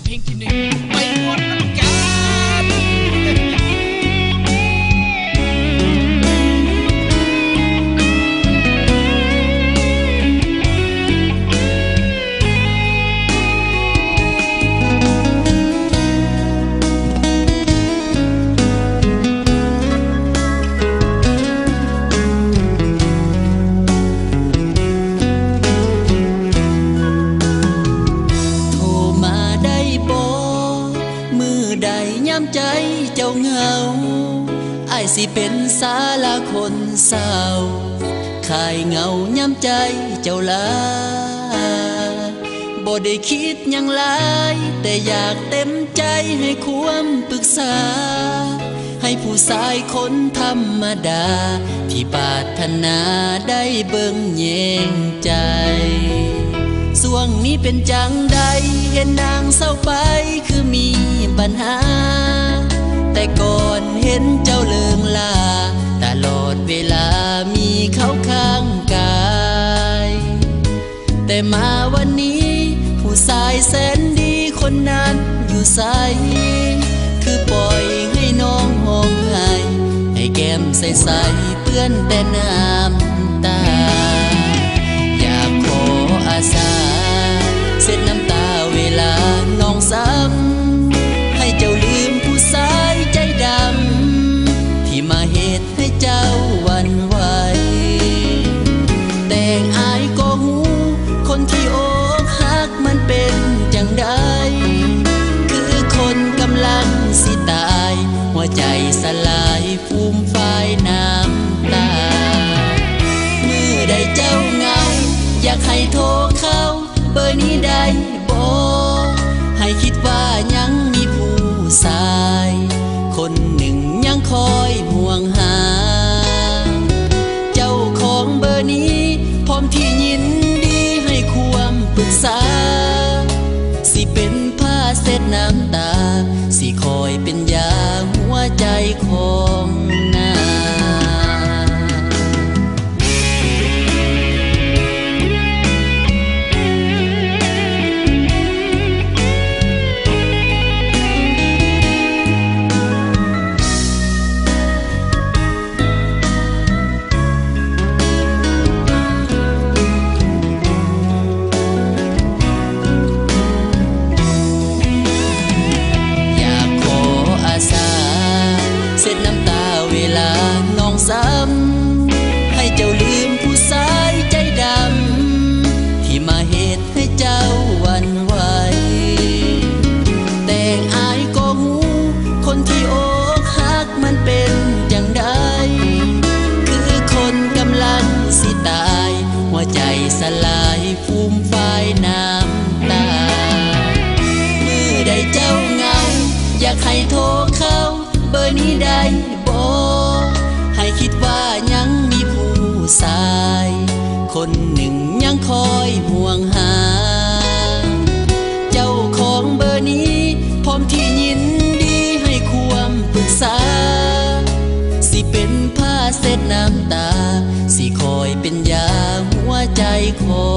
ເພງທີໜຶ່ງ ໄປມ່ວນນຳກັນ. ໂທມາໄດ້ບໍ່? ມື້ໃດຍາມໃຈເຈົ້າເຫງົາ, ອ້າຍຊິເປັນສາລາຄົນເສົ້າ, ຄາຍເຫງົາຍາມໃຈເຈົ້າລາ. ບໍ່ໄດ້ຄິດຫຍັງຫຼາຍ, ແຕ່ຢາກເຕັມໃຈໃຫ້ຄວາມປຶກສາ, ໃຫ້ຜູ້ຊາຍຄົນທຳມະດາ ທີ່ປາດຖະໜາໄດ້ເບິ່ງແຍງໃຈ. ຊ່ວງນີ້ເປັນຈັ່ງໃດ ເຫັນນາງເສົ້າໄປ ຄືມີບັນຫາ? ແຕ່ກ່ອນເຫັນເຈົ້າເລີງລາ, ຕະຫຼອດເວລາມີເຂົາຂ້າງກາຍ. ແຕ່ມາວັນນີ້ ຜູ້ຊາຍແສນດີຄົນນັ້ນຢູ່ໃສ? ຄືປ່ອຍໃຫ້ນ້ອງຮ້ອງໄຫ້ ໃຫ້ແກ້ມໃສໆເປື້ອນແຕ່ນ້ຳຕາ. ຢາກຂໍອາສາເຊັດນ້ຳຕາເວລານ້ອງຊ້ຳ, ໃຫ້ເຈົ້າລືມຜູ້ຊາຍໃຈດຳ ທີ່ມາເຮັດ ໃຫ້ເຈົ້າຫວັ່ນໄຫວ. ແຕ່ອ້າຍກໍຮູ້ ຄົນທີ່ອົກຫັກມັນເປັນຈັ່ງໃດ, ຄືຄົນກຳລັງຊິຕາຍ ຫົວໃຈສະຫຼາຍ ຟູມຟາຍນ້ຳຕາ. ມື້ໃດເຈົ້າເຫງົາ ຢາກໃຫ້ໂທເຂົ້າ ເບີນີ້ໄດ້ບໍ່? ໃຫ້ຄິດວ່າຍັງມີຜູ້ຊາຍ ຄົນໜຶ່ງຍັງຄອຍຫ່ວງຫາ. ເຈົ້າຂອງເບີນີ້ພ້ອມທີ່ຍິນດີໃຫ້ຄວາມປຶກສາ, ຊິເປັນຜ້າເຊັດນ້ຳຕາ, ຊິຄອຍເປັນຢາຫົວໃຈຂອງນາງ. ຢາກຂໍອາສາ ເຊັດນ້ຳຕາເວລານ້ອງຊ້ຳ, ໃຫ້ເຈົ້າລືມຜູ້ຊາຍໃຈດຳ ທີ່ມາເຮັດໃຫ້ເຈົ້າຫວັ່ນໄຫວ. ແຕ່ອ້າຍກໍຮູ້ ຄົນທີ່ອົກຫັກມັນເປັນຈັ່ງໃດ, ຄືຄົນກຳລັງຊິຕາຍ ຫົວໃຈສະຫຼາຍ ຟູມຟາຍນ້ຳຕາ. ມື້ໃດເຈົ້າເຫງົາ ຢາກໃຫ້ໂທເຂົ້າເບີນີ້ໄດ້ບໍ່? ໃຫ້ຄິດວ່າຍັງມີຜູ້ຊາຍ ຄົນໜຶ່ງຍັງຄອຍຫ່ວງຫາ. ເຈົ້າຂອງເບີນີ້ ພ້ອມທີ່ຍິນດີໃຫ້ຄວາມປຶກສາ, ຊິເປັນຜ້າເຊັດນ້ຳຕາ, ຊິຄອຍເປັນຢາຫົວໃຈຂອ